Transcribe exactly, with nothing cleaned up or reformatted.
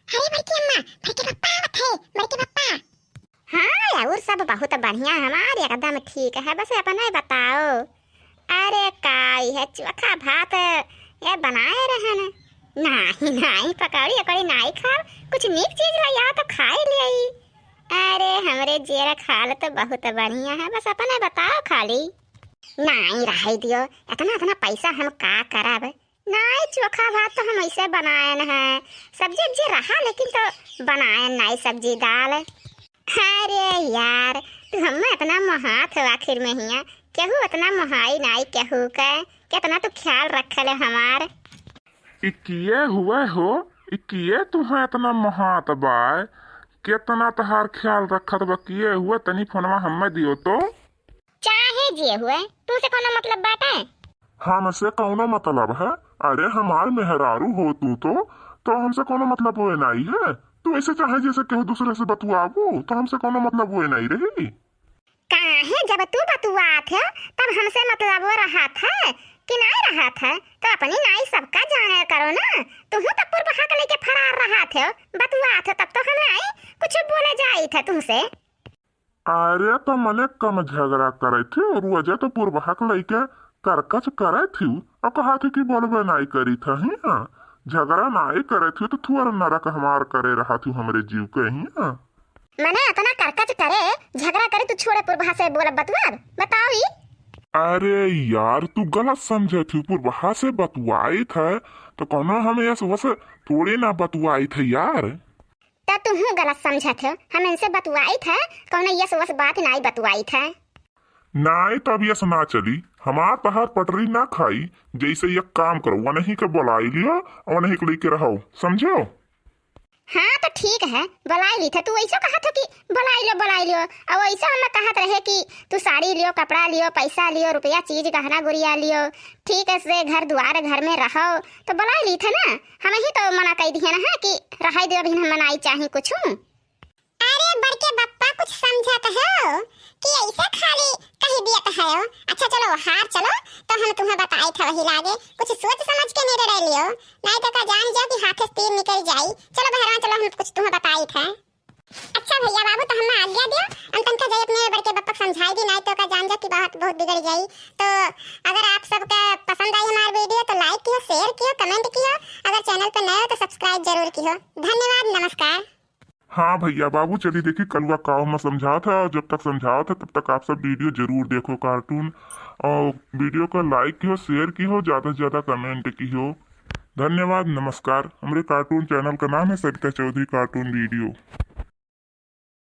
अरे बड़की अम्मा, बड़के पप्पा आवत है, बड़के पप्पा। हाँ, और सब बहुत बढ़िया हमार, एकदम ठीक है, बस अपने बताओ। अरे का इहे चोखा भात ये बनाए रहन? नाही, नाही, पकौड़ी अकौड़ी नाही खाब, कुछ नीक चीज लइ आओ तो खाई लेई। अरे हमरे जेरा खाल तो बहुत बढ़िया है, बस अपने बताओ खाली। नाही, रहे दियो, इतना, इतना पैसा हम का करब? नाही, चोखा भात तो हम ऐसे बनाएन है, सब्जी उब्जी रहा लेकिन तो बनाएन नाही सब्जी दाल। अरे यार, तू हमें इतना मोहात हो आखिर में हिया, केहू इतना मोहाई नाही केहू के, कितना तू ख्याल रखले हमार। ई किए हुए हो, ई किए तुम्हें इतना मोहात बाय, कितना तहार ख्याल रखत बा, किए हुए तनी फोनवा हमें दियो तो। चाहे जे हुए, तू से कोनो मतलब बाटे? हमसे कौनो मतलब है? अरे हमार मेहरारू हो तू तो, तो हमसे कोनो मतलब हुए नाही है। तू ऐसे चाहे जैसे केहू दूसरे से बतुआबू तो हमसे कोनो मतलब हुए नाही रही। काहे जब तू बतुआत है तब हमसे मतलब वो रहत है कि नाही रहत है? तो अपनी नाही सबका जाने करो ना। तू तो पुरबहा के लेके फरार रहत है, बतुआत है तब तो हम नाही कुछ बोले जाइत है तुमसे। अरे तो मने कम झगड़ा करे थे और वजह तो पुरबहा के लइके करकच करे थी और कहा थी कि बोलबे नाही करी था ही। हाँ, झगड़ा नाही करे थी तो थुअर नरक हमार करे रहा थी हमरे जीव के ही। हाँ, मने इतना करकच करे, झगड़ा करे, तू छोड़े पुरबहा से बोलब बतुआब, बताओ ई। अरे यार, तू गलत समझे थी, पुरबहा से बतुआई था तो कोनो हम यस वस थोड़ी ना बतुआई था यार। त तुहूँ गलत समझत हो, हम इनसे बतुआइत है, कौनो यस वस बात नाही बतुआइत है। नाही, तब यस ना चली, हमार तहार पटरी ना खाई। जैसे एक काम करो, वनही के बोलाई लियो, वनही के लेके रहो, समझो? हाँ तो ठीक है, बोलाई ली थे। तू ऐसो कहत हो कि बोलाई लियो, बोलाई लियो, और ऐसो हम कहत रहे कि तू साड़ी लियो, कपड़ा लियो, पैसा लियो, रुपया चीज गहना गुरिया लियो, ठीक है से घर दुआर घर में रहो, तो बोलाई ली थे ना। हम ही तो मना कइ दिहे ना कि रहाई दे, अभी हम नाई चाही कुछ। अरे बड़के बप्पा, कुछ समझत हो कि ऐसे खाली कह दियत हो? अच्छा चलो हार चलो, तो हम तुम्हें बताई था वही लागे, कुछ सोच समझ के निर्णय लियो, नहीं तो का जान जाओ कि हाथे से तीर निकल जाई। चलो बहरवा चलो, हम कुछ तुम्हें बताई था। अच्छा भैया बाबू, तो हम आज्ञा दियो, हम तनका जाई अपने बड़के बप्पा के समझाई दी, नहीं तो का जान जाओ कि बात बहुत बिगड़ जाई। तो अगर आप सबका पसंद आई हमार वीडियो तो like कियो, share कियो, comment कियो, अगर channel पे नए हो तो subscribe जरूर कियो। धन्यवाद, नमस्कार। हाँ भैया बाबू, चली देखी कलुआ का हम समझात है, और जब तक समझात है तब तक आप सब वीडियो जरूर देखो cartoon, और वीडियो का like कियो, share कियो, ज्यादा से ज्यादा comment कियो। धन्यवाद, नमस्कार। हमरे cartoon channel का नाम है सरिता चौधरी cartoon video।